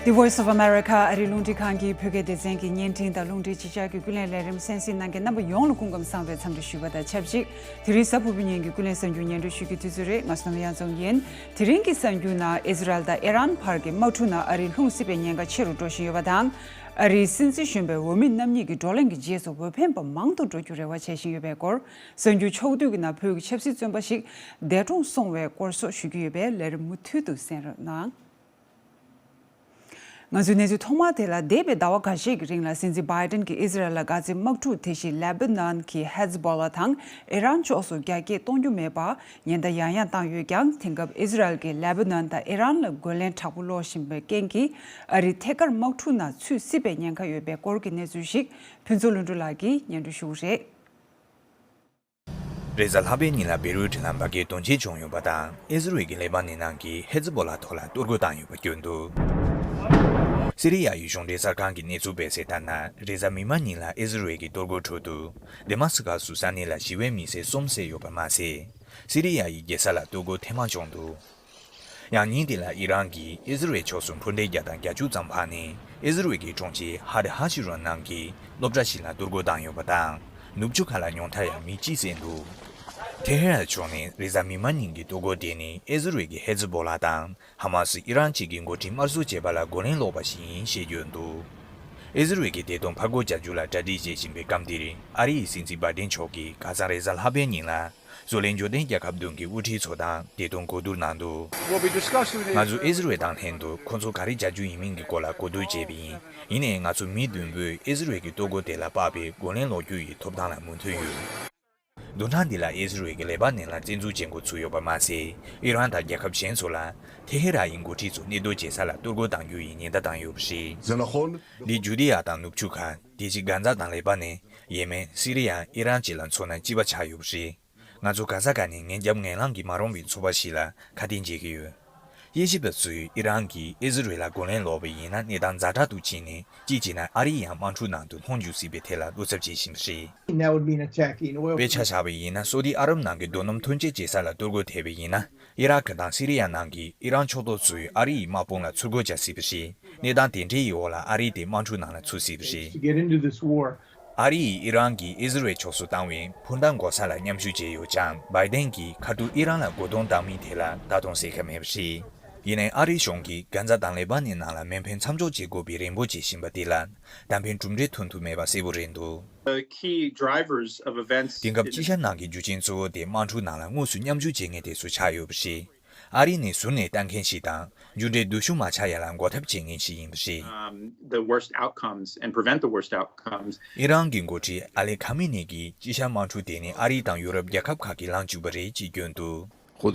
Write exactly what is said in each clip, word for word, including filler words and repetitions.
The Voice of America ཨ་རིའི་རླུང་འཕྲིན་ཁང་གི་བོད་སྐད་སྡེ་ཚན་གྱི་བརྙན་འཕྲིན་དང་རླུང་འཕྲིན་ཕྱི་ཕྱོགས་ཀྱི་ཀུན་གླེང་ལས་རིམ་གསན་གཟིགས་གནང་མཁན་རྣམ་པ་ཡོངས་ལ་སྐུ་ཁམས་བཟང་བའི་འཚམས་འདྲི་ཞུས་པ་དང་ཆབས་ཅིག་དེ་རིང་གཟའ་ཕུར་བུའི་ཉིན་གྱི་ཀུན་གླེང་གསར་འགྱུར་སྙན་སྒྲོན་ཞུ་རྒྱུའི་དུས་ཚོད་རེད། ང་སོ་ནམ་ཡང་ཚོང་ཡིན། དེ་རིང་གི་གསར་འགྱུར་ནང་ཨི་ཟི་རལ་དང་ཨི་རན་བར་གྱི་དམག་འཁྲུག་ནང་ཨ་རིའི་ལྷུང་སྲིད་པའི་ཉེན་ཁ་ཆེ་རུ་འགྲོ་བཞིན་ཡོད་པ་དང་། ཨ་རིའི་སྲིད་འཛིན་གཞོན་པའི་འོས་མི་རྣམ་གཉིས་ཀྱི་བགྲོ་གླེང་གི་རྗེས་སུ་འོས་འཕེན་པ་མང་དུ་འགྲོ་རྒྱུ་རེ་བ་བྱེད་བཞིན་ཡོད་པའི་སྐོར། གསར་འགྱུར་ཕྱོགས་བསྡུས་ཀྱི་ནང་བོད་ཀྱི་ཆབ་སྲིད་བཙོན་པ་ཞིག་འདས་གྲོངས་སོང་བའི་སྐོར་སོགས་ཞུ་རྒྱུ་ཡོད་པས་ལས་རིམ་མུ་མཐུད་དུ་གསན་རོགས་གནང་། ང་ཚོའི་གནས་ཚུལ་ཐོག་མ་དེ་ལ། འདས་པའི་ཟླ་བ་ཁ་ཤས་ཀྱི་རིང་ལ་སྲིད་འཛིན་བྷའི་ཏན་གྱིས་ཨི་ཟི་རལ་ལ་དགའ་ཚིག་དམག་འཁྲུག་དེ་བཞིན་ལེ་བྷ་ནན་གྱི་ཧེ་ཛི་བྷོ་ལ་དང་ཨི་རན་ཕྱོགས་སུ་རྒྱ་སྐྱེད་གཏོང་རྒྱུ་མེད་པ་ཉེན་བརྡ་ཡང་ཡང་བཏང་ཡོད་ཀྱང་། དེང་སྐབས་ཨི་ཟི་རལ་གྱིས་ལེ་བྷ་ནན་དང་ཨི་རན་ལ་རྒོལ་ལན་དྲག་པོ་སློག་བཞིན་པའི་རྐྱེན་གྱིས་ཨ་རི་ཐད་ཀར་དམག་འཁྲུག་ནང་ཚུད་སྲིད་པའི་ཉེན་ཁ་ཡོད་པའི་སྐོར་གྱི་གནས་ཚུལ་ཞིག་ཕུན་ཚོགས་ལྷུན་གྲུབ་ལགས་ཀྱིས་སྙན་སྒྲོན་ཞུ་གི་རེད། རེས་གཟའ་ལྷག་པའི་ཉིན་ལ་བེ་རུ་ཊི་ནང་འབར་གས་དོན་རྐྱེན་བྱུང་ཡོད་པ་དང་། ཨི་ཟི་རུལ་གྱིས་ལེ་བྷ་ནན་ནང་གི་ཧེ་ཛི་བྷོ་ལ་ཐོག་ལ་གཏོར་རྒོལ་བཏང་ཡོད་པ་བརྗོད་འདུག་སི་རི་ཡ་ཡི་གཞུང་འབྲེལ་གསར་ཁང་གི་གནས་ཚུལ་སྤེལ་གསལ་ལྟར་ན། རེས་གཟའ་མིག་དམར་ཉིན་ལ་ཨི་ཟི་རུལ་གྱི་གཏོར་རྒོལ་ཁྲོད་དུ་དེ་མ་སི་ཀ་སུ་ས་གནས་ལ་ཞི་བའི་མི་སེར་གསུམ་བསད་ཡོད་པ་མ་ཟད། སི་རི་ཡ་ཡི་རྒྱལ་ས་ལ་གཏོར་རྒོལ་ཐེངས་མང་བྱུང་འདུག་ཡང་ཉིན་དེ་ལ་ཨི་རན་གྱིས་ཨི་ཟི་རུལ་ཕྱོགས་སུ་འཕུར་མདེལ་བརྒྱ་དང་བརྒྱད་ཅུ་ཙམ་འཕངས་ནས། ཨི་ཟི་རུལ་གྱི་དྲུང་ཆེ་ཧ་རི་ཧ་ཤི་རོན་ནང་གི་སློབ་གྲྭ་ཞིག་ལ་གཏོར་རྒོལ་བཏང་ཡོད་པ་དང་། ནུབ་ཕྱོགས་ཁག་ལ་ཉུང་མཐར་ཡང་མི་གཅིག་བསད་འདུག་ཐེ་ཧེ་རན་ཕྱོགས་ནས་རེས་གཟའ་མིག་དམར་ཉིན་གྱི་གཏོར་རྒོལ་དེ་ནི་ཨི་ཟི་རུལ་གྱི་ཧེ་ཛི་བྷོ་ལ་དང་ཧ་མ་སི། ཨི་རན་བཅས་ཀྱི་འགོ་ཁྲིད་དམར་གསོད་བྱས་པ་ལ་རྒོལ་ལན་སློག་པ་ཞིག་ཡིན་ཞེས་བརྗོད་འདུག་ཨི་ཟི་རུལ་གྱི་བདེ་དོན་ཕར་རྒོལ་རྒྱག་རྒྱུ་ལ་གྲ་སྒྲིག་བྱེད་བཞིན་པའི་སྐབས་འདིར། ཨ་རི་ཡི་སྲིད་འཛིན་བྷའི་ཏན་མཆོག་གིས་ཁ་སང་རེས་གཟའ་ལྷག་པའི་ཉིན་ལ། བཟོ་ལས་འབྱོར་ལྡན་རྒྱལ་ཁབ་བདུན་གྱི་དབུ་ཁྲིད་ཚོ་དང་བདེ་དོན་གོ་བསྡུར་གནང་འདུག We'll be discussing the ང་ཚོས་ཨི་ཟི་རེལ་དང་ལྷན་དུ་ཁོ་ཚོ་ག་རེ་བྱ་རྒྱུ་ཡིན་མིན་གྱི་སྐོར་ལ་གོ་བསྡུར་བྱས་པ་ཡིན། ཡིན་ནའི་ང་ཚོ་མི་བདུན་པོས་ཨི་ཟི་རེལ་གྱི་གཏོར་རྒོལ་དེ་ལ་དཔག་པའི་རྒོལ་ལན་སློག་རྒྱུ་ཡི་ཐོབ་ཐང་ལ་མོས་མཐུན་ཡོད། བདུན་ཕྲག་འདི་ལ་ཨི་ཟི་རེལ་གྱིས་ལེ་བྷ་ནན་ལ་བཙན་འཛུལ་བྱེད་འགོ་ཚུགས་ཡོད་པ་མ་ཟད། ཨི་རན་དང་རྒྱལ་ཁབ་གཞན་ཚོ་ལ་ཐེ་ཧེ་རན་ཡི་འགོ་ཁྲིད་ཚོ་གནས་སྡོད་བྱེད་ས་ལ་གཏོར་རྒོལ་གཏང་རྒྱུ་ཡི་ཉེན་བརྡ་བཏང་ཡོད་པ་རེད། འདི་ཇུ་དི་ཡ་དང་ནུབ་ཕྱོགས་ཁག་དེ་བཞིན་གྷན་ཛ་དང་ལེ་བྷ་ནན། ཡེ་མེན། སི་རི་ཡ། ཨི་རན་བཅས་ལ་མཚོན་ན་ལྕི་བ་ཆགས་ཡོད་པ་རེད། ང་ཚོ་གྷ་ཟ་ཁ་ནས་ངན་རྒྱབ་ངན་ལངས་ཀྱི་མ་རུངས་པའི་ཚོགས་པ་ཞིག་ལ་ཁ་གཏད་འཇལ་གྱི་ཡོད། དབྱེ་ཞིབ་པ་ཚོས་ཨི་རན་གྱིས་ཨི་ཟི་རེལ་ལ་རྒོལ་ལན་སློག་པ་ཡིན་ན་གནས་སྟངས་ཛ་དྲག་ཏུ་ཕྱིན་ནས། གཅིག་བྱས་ན་ཨ་རི་ཡང་དམག་འཁྲུག་ནང་དུ་ལྷུང་འཇུག་སྲིད་པའི་ཐད་ལ་བློ་འཚབ་བྱེད་བཞིན་པ་རེད། And that would mean attacking oil དཔེ་ཆ་བཞག་པ་ཡིན་ན། སོ་ཏི་ཨ་རབ་ནང་གི་རྡོ་སྣུམ་ཐོན་སྐྱེད་བྱེད་ས་ལ་གཏོར་རྒོལ་ཐེབས་པ་ཡིན་ན། ཨི་རག་དང་སི་རི་ཡ་ནང་གི་ཨི་རན་ཕྱོགས་གཏོགས་ཚོས་ཨ་རི་ཡི་དམག་དཔུང་ལ་ཚུར་རྒོལ་བྱ་སྲིད་པ་རེད། གནས་སྟངས་དེ་འདྲའི་འོག་ལ་ཨ་རི་དེ་དམག་འཁྲུག་ནང་ལ་ཚུད་སྲིད་པ་རེད། To get into this war. ཨ་རི་ཡིས་ཨི་རན་གྱིས་ཨི་ཟི་རེལ་ཕྱོགས་སུ་བཏང་བའི་འཕུར་མདའ་འགོག་ས་ལ་མཉམ་ཞུགས་བྱས་ཡོད་ཀྱང་། བྷའི་ཏན་གྱིས་ཁ་ཐུག་ཨི་རན་ལ་རྒོལ་རྡུང་བཏང་མིན་དེ་ལ་ད་དུང་གསལ་ཁ་མེད་པ་རེད། ཡིན་ནའི་ཨ་རིའི་གཞུང་གིས་གྷན་ཛ་དང་ལེ་བྷ་ནན་ནང་ལ་མེ་འཕེན་མཚམས་འཇོག་བྱེད་དགོས་པའི་རེ་འབོད་བྱེད་བཞིན་པ་དེ་ལ་ད་ཕན་གྲུབ་འབྲས་ཐོན་ཐུབ་མེད་པ་གསལ་པོ་རེད་འདུག The key drivers of events དེང་སྐབས་དཀྱིལ་ཤར་ནང་གི་རྒྱུ་རྐྱེན་གཙོ་བོ་དེ་དམག་འཁྲུག་ནང་ལ་དངོས་སུ་མཉམ་ཞུགས་བྱེད་མཁན་དེ་ཚོ་ཆགས་ཡོད་པ་རེད། ཨ་རི་ནི་ཟུར་ནས་ལྟ་མཁན་ཞིག་དང་། མཇུག་འབྲས་སྡུག་ཤོས་མ་ཆགས་ཡ་ལ་འགོག་ཐབས་བྱེད་མཁན་ཞིག་ཡིན་པ་རེད། Um, the worst outcomes and prevent the worst outcomes. ཨི་རན་གྱི་འགོ་ཁྲིད་ཨ་ལི་ཁ་མེ་ནི་གིས་དཀྱིལ་ཤར་དམག་འཁྲུག་དེ་ནི་ཨ་རི་དང་ཡུ་རོབ་རྒྱལ་ཁབ་ཁག་གིས་ལངས་བཅུག་པ་རེད་ཅེས་བརྗོད་འདུག་གལ་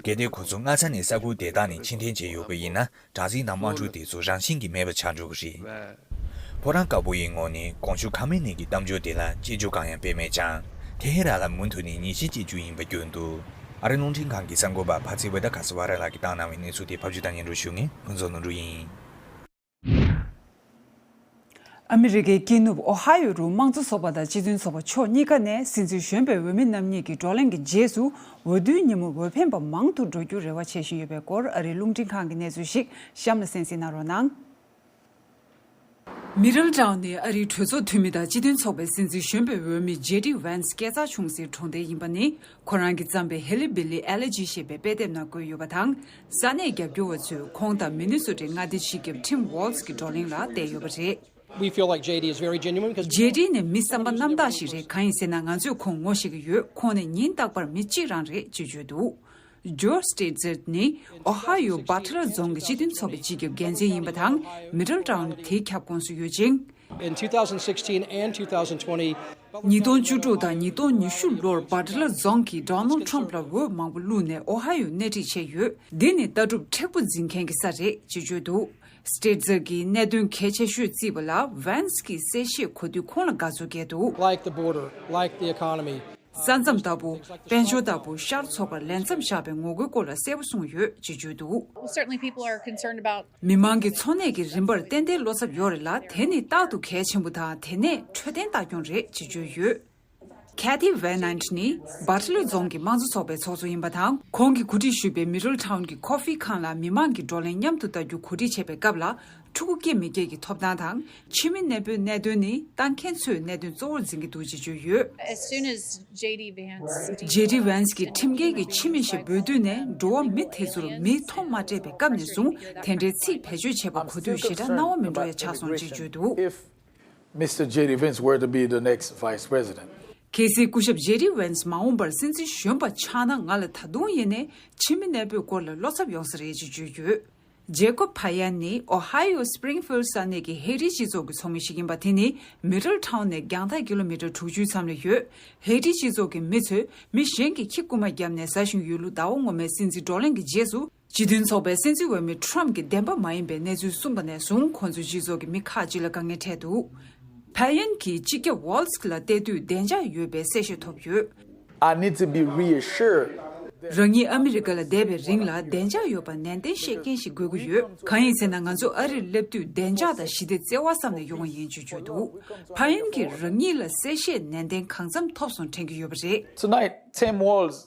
ཏེ་ཁོ་ཚོ་སྔ་ས་ནས་ས་ཁུལ་དེ་དག་ནས་ཕྱིར་འཐེན་བྱས་ཡོད་པ་ཡིན་ན། དྲག་ཟིང་དང་དམག་འཁྲུག་དེ་ཚོ་རང་བཞིན་གྱིས་མེད་པ་ཆགས་འགྲོ་གི་རེད། ཕོ་བྲང་དཀར་པོ་ཡི་ངོས་ནས་གོང་ཞུ་ཁ་མེ་ནི་གི་གཏམ་བརྗོད་དེ་ལ་དཔྱད་བརྗོད་གང་ཡང་སྤེལ་མེད་ཀྱང་། ཐེ་ཧེ་རན་ལ་མུ་མཐུད་ནས་ཉེས་ཆད་གཅོད་རྒྱུ་ཡིན་པ་བརྗོད་འདུག་ཨ་རི་རླུང་འཕྲིན་ཁང་གི་གསར་འགོད་པ་ཕ་ཚེ་བེ་ད་ག་སི་བྷ་ར་ལགས་ཀྱིས་བཏང་གནང་བའི་གནས་ཚུལ་དེ་ཕབ་བསྒྱུར་དང་སྙན་སྒྲོན་ཞུ་མཁན་ཕུན་ཚོགས་ནོར་བུ་ཡིན། ཨ་མི་རི་ཀའི་དཀྱིལ་ནུབ་ཨོ་ཧ་ཡོ་རུ་དམངས་གཙོ་ཚོགས་པ་དང་སྤྱི་མཐུན་ཚོགས་པ་ཕྱོགས་གཉིས་ཀ་ནས་སྲིད་འཛིན་གཞོན་པའི་འོས་མི་རྣམ་གཉིས་ཀྱི་བགྲོ་གླེང་གི་རྗེས་སུ་འོས་བསྡུའི་ཉིན་མོ་འོས་འཕེན་པ་མང་དུ་འགྲོ་རྒྱུར་རེ་བ་བྱེད་བཞིན་ཡོད་པའི་སྐོར་ཨ་རིའི་རླུང་འཕྲིན་ཁང་གི་གནས་ཚུལ་ཞིག་གཤམ་ལ་གསན་གཟིགས་གནང་རོགས་གནང་། མི་རལ་ཊའུན་ནི་ཨ་རིའི་གྲོས་ཚོགས་འཐུས་མི་དང་སྤྱི་མཐུན་ཚོགས་པའི་སྲིད་འཛིན་གཞོན་པའི་འོས་མི་ཇེ་ཌི་ཝན་སི་སྐྱེས་འཚར་བྱུང་སའི་གྲོང་རྡལ་ཡིན་པ་ནི། ཁོ་རང་གིས་བརྩམས་པའི་ཧེ་ལི་བི་ལི་ཨེ་ལེ་ཇི་ཞེས་པའི་དཔེ་དེབ་ནང་བཀོད་ཡོད་པ་དང་། ས་གནས་རྒྱབ་སྐྱོར་བ་ཚོས་ཁོང་དང་མི་ནི་སོ་ཊའི་མངའ་སྡེའི་སྤྱི་ཁྱབ་ཊིམ་ཝོལ་ཛི་གི་བགྲོ་གླེང་ལ་བལྟས་ཡོད་པ་རེད། We feel like J D is very genuine because ཇེ་ཌི་ནི་མི་བསམ་པ་རྣམ་དག་ཞིག་རེད། གང་ཡིན་ཟེར་ན། ང་ཚོས་ཁོང་ངོ་ཤེས་ཀྱི་ཡོད། ཁོང་ནི་ཉིན་རྟག་པར་མི་གཅིག་རང་རེད་ཅེས་བརྗོད་འདུག་ཇོར་སི་ཊེ་ཛེར་ནི་ཨོ་ཧ་ཡོ་བྷ་ཊི་ལར་རྫོང་གི་སྤྱི་མཐུན་ཚོགས་པའི་སྤྱི་ཁྱབ་འགན་འཛིན་ཡིན་པ་དང་། མི་ཌལ་ཊའུན་དེའི་ཁྱབ་ཁོངས་སུ་ཡོད་ཅིང་། In two thousand sixteen and twenty twenty, ཉིས་སྟོང་བཅུ་དྲུག་དང་ཉིས་སྟོང་ཉི་ཤུ་ལོར་བྷ་ཊི་ལར་རྫོང་གིས་ཌོ་ནལ་ཊམ་ལ་འོས་མང་པོ་བླུགས་ནས་ཨོ་ཧ་ཡོ་སྣེ་ཁྲིད་བྱས་ཡོད། འདི་ནི་ལྟ་གྲུབ་མཁྲེགས་པོ་འཛིན་མཁན་གྱི་ས་རེད་ཅེས་བརྗོད་འདུག་སི་ཊེ་ཛེར་གྱིས་གནད་དོན་གལ་ཆེ་ཤོས་བརྩིས་པ་ལ་ཝན་སི་གིས་གསལ་བཤད་གོ་དུས་ཁོང་ལ་དགའ་ཚོར་སྐྱེས་འདུག Like the border, like the economy. ས་མཚམས་ལྟ་བུ། དཔལ་འབྱོར་ལྟ་བུ། ཤར་མཚོ་ཁར་ལས་མཚམས་བཞག་པའི་ངོ་རྒོལ་སྐོར་ལ་གསལ་པོ་གསུངས་ཡོད་ཅེས་བརྗོད་འདུག Well, certainly people are concerned about མི་མང་གི་འཚོ་གནས་ཀྱི་རིམ་པར་ཏན་ཏན་བློ་འཚབ་ཡོད་རེད་ལ། དེ་ནི་རྟག་ཏུ་གལ་ཆེན་པོ་དང་། དེ་ནས་འཕྲོད་བསྟེན་ལྟ་སྐྱོང་རེད་ཅེས་བརྗོད་ཡོད། ཁེ་ཐི་ཝེ་ནན་ཊི་ནི་བྷ་ཊི་ལར་རྫོང་གི་དམངས་གཙོ་ཚོགས་པའི་ཚོགས་གཙོ་ཡིན་པ་དང་། ཁོང་གིས་གོ་སྒྲིག་ཞུས་པའི་མི་རལ་ཊའུན་གྱི་ཀོ་ཧྥི་ཁང་ལ་མི་མང་གི་བགྲོ་གླེང་མཉམ་དུ་ལྟ་རྒྱུ་གོ་སྒྲིག་བྱས་པའི་སྐབས་ལ། ཕྲུ་གུ་སྐྱེ་མི་སྐྱེ་གི་ཐོབ་ཐང་དང་། ཕྱི་མི་གནས་སྤོའི་གནད་དོན་ནི་ལྟ་མཁན་ཚོས་གནད་དོན་གཙོ་བོར་འཛིན་གྱི་འདུག་ཅེས་བརྗོད་ཡོད། As soon as J D Vance ཇེ་ཌི་ཝན་སི་གིས་ཁྲིམས་འགལ་གྱི་ཕྱི་མི་ཞིག་འབོད་དུས་ནས། འགྲོ་བ་མི་དེ་ཚོར་མིའི་ཐོ་མ་སྤྲད་པའི་སྐབས་ནས་བཟུང་། དེ་འདྲའི་ཚིག་བེད་སྤྱོད་བྱས་པ་གོ་དུས་ཞེ་དྲག་སྣང་བ་མི་འགྲོ་ཡ་ཆགས་སོང་ཅེས་བརྗོད་འདུག If Mister J D Vance were to be the next vice president, གལ་སྲིད་སྐུ་ཞབས་ཇེ་ཌི་ཝན་སི་མ་འོངས་པར་སྲིད་འཛིན་གཞོན་པ་ཆགས་ན། ང་ལ་ད་དུང་ཡིན་ནའི་ཕྱི་མི་གནས་སྤོའི་སྐོར་ལ་བློ་འཚབ་ཡོང་ས་རེད་ཅེས་བརྗོད་ཡོད། ཇེ་ཀོབ་ཕ་ཡན་ནི་ཨོ་ཧའི་ཡོ་སི་པི་རིང་ཕིལ་ཌི་ས་གནས་ཀྱི་ཧེ་ཏི་སྤྱི་ཚོགས་ཀྱི་ཚོགས་མི་ཞིག་ཡིན་པ། དེ་ནི་མི་ཌལ་ཊའུན་ནས་རྒྱང་ཐག་ཀི་ལོ་མི་ཊར་དྲུག་ཅུའི་མཚམས་ལ་ཡོད། ཧེ་ཏི་སྤྱི་ཚོགས་ཀྱི་མི་ཚོས་མི་གཞན་གྱིས་ཁྱི་རྐུན་མ་བརྒྱབ་ནས་ཟ་བཞིན་ཡོད་ལུགས། ཟླ་བ་སྔོན་མའི་སྲིད་འཛིན་བགྲོ་གླེང་གི་རྗེས་སུ། སྤྱི་མཐུན་ཚོགས་པས་སྲིད་འཛིན་འོས་མི་ཊམ་གྱི་བདེན་པ་མ་ཡིན་པའི་གནས་ཚུལ་གསུངས་པ་ནས་བཟུང་། ཁོང་ཚོའི་སྤྱི་ཚོགས་ཀྱི་མི་ཁག་ཅིག་ལ་དཀའ་ངལ་འཕྲད་འདུག་ཕ་ཡན་གྱིས་སྤྱི་ཁྱབ་ཝོལ་ཙི་ལ་བལྟས་དུས་བདེ་འཇགས་ཡོད་པའི་གསལ་བཤད་ཐོབ་ཡོད། I need to be reassured. རང་ཉིད་ཨ་མི་རི་ཀ་ལ་བསྡད་པའི་རིང་ལ་བདེ་འཇགས་ཡོད་པ་ནན་ཏན་ཤེས་མཁན་ཞིག་དགོས་ཀྱི་ཡོད། གང་ཡིན་ཟེར་ན། ང་ཚོ་ཨ་རིར་སླེབས་དུས་བདེ་འཇགས་དང་ཞི་བདེ་བརྩེ་བ་བསམ་ནས་ཡོང་བ་ཡིན་ཅེས་བརྗོད་འདུག་ཕ་ཡན་གྱིས་རང་ཉིད་ལ་གསལ་བཤད་ནན་ཏན་གང་འཚམ་ཐོབ་སོང་དྲན་གྱི་ཡོད་པ་རེད། Tonight, Tim Walz.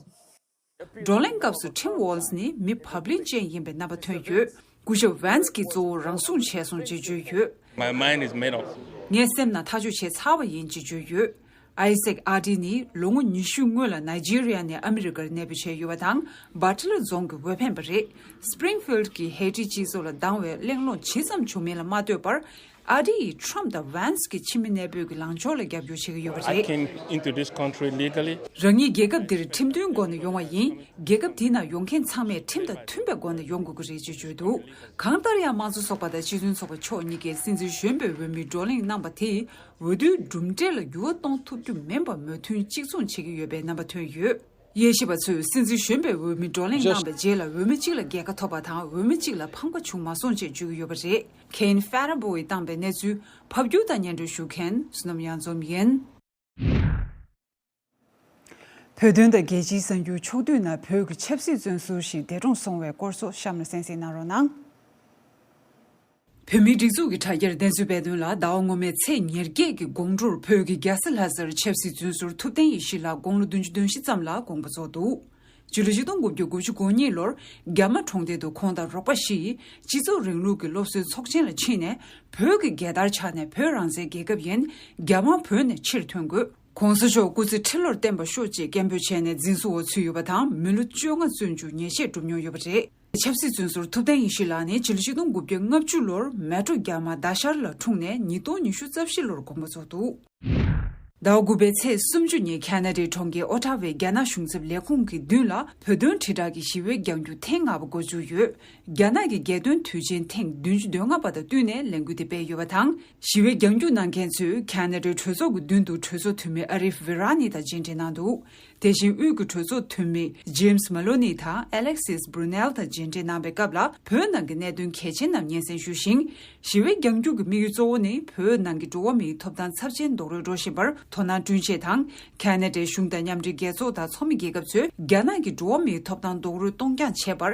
བགྲོ་གླེང་སྐབས་སུ་ཊིམ་ཝོལ་ཙི་ནི་མི་བབ་བརླིང་ཅན་ཡིན་པའི་རྣམ་པ་ཐོན་ཡོད། སྐུ་ཞབས་ཝན་སི་གིས་གཙོ་བོ་རང་སྲུང་བྱས་སོང་ཅེས་བརྗོད་ཡོད། My mind is made up. ངའི་སེམས་ནང་ཐག་གཅོད་བྱས་ཚར་བ་ཡིན་ཅེས་བརྗོད་ཡོད། ཨའི་སེག་ཨ་ཏི་ནི་ལོ་ངོ་ཉི་ཤུ་སྔོན་ལ་ནཱི་ཇི་རི་ཡ་ནས་ཨ་མི་རི་ཀར་གནས་སྤོས་བྱས་ཡོད་པ་དང་། སྦ་ཊི་ལར་རྫོང་གི་འོས་འཕེན་པ་རེད། སི་པི་རིང་ཕིལ་ཌི་གི་ཧེ་ཏི་སྤྱི་ཚོགས་ལ་སྡང་བའི་གླེང་སློང་ཇི་ཙམ་བྱུང་མིན་ལ་མ་ལྟོས་པར། ཨ་ཏི་ཡིས་ཊམ་དང་ཝན་སི་གི་ཕྱི་མི་གནས་སྤོས་ཀྱི་ལངས་ཕྱོགས་ལ་རྒྱབ་སྐྱོར་བྱེད་ཀྱི་ཡོད་པ་I རེད། came into this country legally. རང་ཉིད་རྒྱལ་ཁབ་འདིར་ཁྲིམས་མཐུན་སྒོ་ནས་ཡོང་བ་ཡིན། རྒྱལ་ཁབ་འདི་ནང་ཡོང་མཁན་ཚང་མས་ཁྲིམས་དང་མཐུན་པའི་སྒོ་ནས་ཡོང་དགོས་ཀྱི་རེད་ཅེས་བརྗོད་འདུག་གང་ལྟར་ཡང་། དམངས་གཙོ་ཚོགས་པ་དང་སྤྱི་མཐུན་ཚོགས་པ་ཕྱོགས་གཉིས་ཀས་སྲིད་འཛིན་གཞོན་པའི་འོས་མིའི་བགྲོ་གླེང་གནང་པ་དེས་འོས་བསྡུའི་གྲུབ་འབྲས་ལ་འགྱུར་བ་གཏོང་ཐུབ་རྒྱུ་མིན་པ་མོས་མཐུན་གཅིག་མཚུངས་བྱེད་ཀྱི་ཡོད་པའི་རྣམ་པ་ཐོན་ཡོད། དབྱེ་ཞིབ་པ་ཚོས་སྲིད་འཛིན་གཞོན་པའི་འོས་མི་བགྲོ་གླེང་གནང་བའི་རྗེས་ལ། འོས་མི་གཅིག་ལ་རྒྱལ་ཁ་ཐོབ་པ་དང་། འོས་མི་གཅིག་ལ་ཕམ་ཁ་བྱུང་མ་སོང་ཅེས་བརྗོད་ཀྱི་ཡོད་པ་རེད། ཁེན་ཕེ་ར་བོ་ཡིས་བཏང་པའི་གནས་ཚུལ། ཕབ་སྒྱུར་དང་སྙན་སྒྲོན་ཞུ་མཁན་བསོད་ནམས་གཡང་འཛོམས་ཡིན། བོད་དོན་དང་རྒྱལ་སྤྱིའི་གསར་འགྱུར་ཕྱོགས་བསྡུས་ནང་། བོད་ཀྱི་ཆབ་སྲིད་བཙོན་ཟུར་ཞིག་འདས་གྲོངས་སོང་བའི་སྐོར་སོགས་གཤམ་ལ་གསན་གཟིགས་གནང་རོགས་གནང་། བོད་མིའི་སྒྲིག་འཛུགས་ཀྱི་དྲ་རྒྱར་བདེན་འཚོལ་སྤེལ་དོན་ལ། ཟླ་བ་སྔོན་མའི་ཚེས་ཉེར་བརྒྱད་ཀྱི་དགོང་དྲོར་བོད་ཀྱི་རྒྱལ་ས་ལྷ་སར་ཆབ་སྲིད་བཙོན་ཟུར་ཐུབ་བསྟན་ཡེ་ཤེས་ལགས་དགུང་ལོ་བདུན་ཅུ་དོན་བཞི་ཙམ་ལ་དགོངས་པ་རྫོགས་འདུག་སྤྱི་ལོ་ཆིག་སྟོང་དགུ་བརྒྱ་དགུ་བཅུ་གོ་གཉིས་ལོར་རྒྱ་མ་གྲོང་སྡེ་དུ་ཁོང་དང་རོགས་པ་བཞི་ཡིས་སྤྱི་ཚོགས་རིང་ལུགས་ཀྱི་སློབ་གསོའི་ཚོགས་ཆེན་ལ་ཕྱིན་ནས། བོད་ཀྱི་རྒྱལ་དར་འཕྱར་ནས། བོད་རང་བཙན་རྒྱལ་ཁབ་ཡིན། རྒྱ་དམར་བོད་ནས་ཕྱིར་ཐོན་དགོས། ༸གོང་ས་མཆོག་སྐུ་ཚེ་ཁྲི་ལོར་བརྟན་པར་ཤོག་ཅེས་སྐད་འབོད་བྱས་ནས་འཛིན་བཟུང་འོག་ཚུད་ཡོད་པ་དང་། མི་ལོ་བཅོ་ལྔ་བཙོན་འཇུག་ཉེས་ཆད་བསྒྲུབས་མྱོང་ཡོད་པ་རེད། ཆབ་སྲིད་བཙོན་ཟུར་ཐུབ་བསྟན་ཡེ་ཤེས་ལགས་ནི་སྤྱི་ལོ་ཆིག་སྟོང་དགུ་བརྒྱ་ལྔ་བཅུ་ལོར་མལ་གྲོ་རྒྱ་མ་རྡ་ཤར་ལ་འཁྲུངས་ནས། ཉིས་སྟོང་ཉི་ཤུ་རྩ་བཞི་ལོར་དགོངས་པ་རྫོགས་འདུག་ཟླ་བ་དགུ་པའི་ཚེས་སུམ་ཅུ་ཉིན་ཁ་ན་ཌའི་གྲོང་ཁྱེར་ཨོ་ཊ་ཝའི་རྒྱ་ནག་གཞུང་ཚབ་ལས་ཁུངས་ཀྱི་མདུན་ལ་བོད་དོན་དྲིལ་བསྒྲགས་ཀྱི་ཞི་བའི་རྒྱང་རྒྱུག་ཐེངས་ལྔ་པ་འགོ་འཛུགས་ཡོད། རྒྱ་ནག་གི་རྒྱལ་སྟོན་དུས་ཆེན་ཐེངས་བདུན་ཅུ་དོན་ལྔ་པ་དང་བསྟུན་ནས་ལས་འགུལ་དེ་སྤེལ་ཡོད་པ་དང་། ཞི་བའི་རྒྱང་རྒྱུག་གནང་མཁན་ཚོས་ཁ་ན་ཌའི་གྲོས་ཚོགས་ཀྱི་མདུན་དུ་གྲོས་ཚོགས་འཐུས་མི་ཨ་རིབ་ཝི་ར་ནི་དང་མཇལ་འཕྲད་གནང་འདུག་དེ་བཞིན་དབུས་ཀྱི་གྲོས་ཚོགས་འཐུས་མི་ཇེམ་སི་མ་ལོ་ནི་དང་ཨ་ལེག་སིས་བྷྲུ་ནེལ་དང་མཇལ་འཕྲད་གནང་བའི་སྐབས་ལ། བོད་ནང་གི་གནད་དོན་གལ་ཆེན་རྣམས་སྙན་སེང་ཞུས་ཤིང་། ཞི་བའི་རྒྱང་རྒྱུག་གི་དམིགས་ཡུལ་གཙོ་བོ་ནི། བོད་ནང་གི་འགྲོ་བ་མིའི་ཐོབ་ཐང་ཚབས་ཆེན་རྡོག་རོལ་འགྲོ་བཞིན་པར་དོ་སྣང་བསྐྲུན་ཆེད་དང་། ཁ་ན་ཌའི་གཞུང་དང་མཉམ་འབྲེལ་རྒྱལ་ཚོགས་དང་ཚོགས་མི་རྒྱལ་ཁབ་ཚོས་རྒྱ་ནག་གི་འགྲོ་བ་མིའི་ཐོབ་ཐང་རྡོག་རོལ་གཏོང་རྐྱང་བྱས་པར་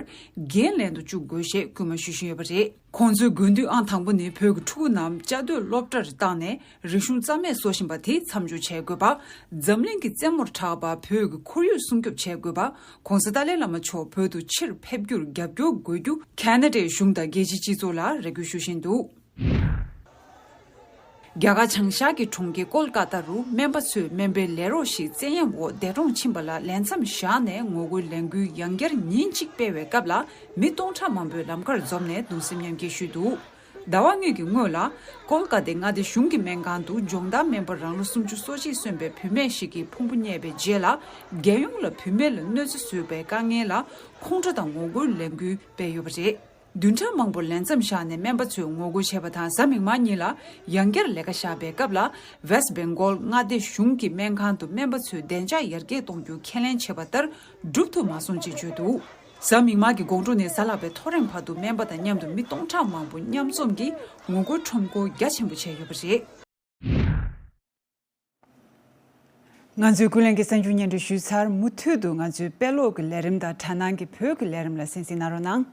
འགན་ལེན་དུ་བཅུག་དགོས་ཞེས་སྐུལ་མ་ཞུ་བཞིན་ཡོད་པ་རེད། ཁོང་ཚོའི་དགོས་འདུན་ཨང་དང་པོ་ནི། བོད་ཀྱི་ཕྲུ་གུ་རྣམས་བཅའ་སྡོད་སློབ་གྲྭར་བཏང་ནས། རིག་གཞུང་རྩ་མེད་བཟོ་བཞིན་པ་དེ་མཚམས་འཇོག་བྱེད་དགོས་པ། འཛམ་གླིང་གི་རྩེད་མོར་གྲགས་པ་བོད་ཀྱི་ཁོར་ཡུག་སྲུང་སྐྱོབ་བྱེད་དགོས་པ། ༸གོང་ས་ཏཱ་ལའི་བླ་མ་མཆོག་བོད་དུ་ཕྱིར་ཕེབས་རྒྱུར་རྒྱབ་སྐྱོར་དགོས་རྒྱུ། ཁ་ན་ཌའི་གཞུང་དང་རྒྱལ་སྤྱིའི་སྤྱི་ཚོགས་ལ་རེ་སྐུལ་ཞུ་བཞིན་འདུག་རྒྱ་གར་བྱང་ཤར་གྱི་གྲོང་ཁྱེར་ཀོལ་ཀ་ཏ་རུ་སྨན་པ་ཚོས་སྨན་པའི་ལས་རོགས་ཤིག་བཙན་གཡེམ་འོག་འདས་གྲོངས་ཕྱིན་པ་ལ་ལས་མཚམས་བཞག་ནས་ངོ་རྒོལ་ལས་འགུལ་ཡང་བསྐྱར་ཉིན་གཅིག་སྤེལ་བའི་སྐབས་ལ། མི་སྟོང་ཕྲག་མང་པོས་ལམ་ཁར་འཛོམས་ནས་གདུང་སེམས་མཉམ་སྐྱེད་ཞུས་འདུག་ཟླ་བ་གཉིས་ཀྱི་སྔོན་ལ། ཀོལ་ཀ་ཏའི་མངའ་སྡེ་གཞུང་གི་སྨན་ཁང་དུ་སྦྱོང་བརྡར་སྨན་པ་རང་ལོ་སུམ་ཅུ་སོ་གཅིག་སོན་པའི་བུད་མེད་ཞིག་གིས་ཕུང་པོ་རྙེད་པའི་རྗེས་ལ། རྒྱལ་ཡོངས་ལ་བུད་མེད་ལ་གནོད་འཚེ་བཟོས་པའི་དཀའ་ངལ་ལ་ཁོང་ཁྲོ་དང་ངོ་རྒོལ་ལས་འགུལ་སྤེལ་ཡོད་པ་རེད། བདུན་ཕྲག་མང་པོར་ལས་མཚམས་བཞག་ནས་སྨན་པ་ཚོས་ངོ་རྒོལ་བྱས་པ་དང་། གཟའ་མིག་དམར་ཉིན་ལ་ཡང་བསྐྱར་ལས་ཀ་བཞག་པའི་སྐབས་ལ། ཝེསྟ་བེང་གོལ་མངའ་སྡེ་གཞུང་གི་སྨན་ཁང་དུ་སྨན་པ་ཚོས་བདེ་འཇགས་ཡར་རྒྱས་གཏོང་རྒྱུ་ཁས་ལེན་བྱས་པ་ལྟར་སྒྲུབ་ཐུབ་མ་སོང་ཅེས་བརྗོད་འདུག་གཟའ་མིག་དམར་གྱི་དགོང་དྲོ་ནས་གཟའ་ལྷག་པའི་ཐོ་རེངས་བར་དུ་སྨན་པ་དང་མཉམ་དུ་མི་སྟོང་ཕྲག་མང་པོ་མཉམ་འཛོམས་ཀྱིས་ངོ་རྒོལ་ཁྲོམ་སྐོར་རྒྱ་ཆེན་པོ་བྱས་ཡོད་པ་རེད། ང་ཚོས་ཀུན་གླེང་གི་གསར་འགྱུར་སྙན་སྒྲོན་ཞུས་ཚར། མུ་མཐུད་དུ་ང་ཚོའི་དཔེ་ཀློག་གི་ལས་རིམ་དང་། དྲ་སྣང་གི་བོད་ཀྱི་ལས་རིམ་ལ་གསན་གཟིགས་གནང་རོགས་གནང་།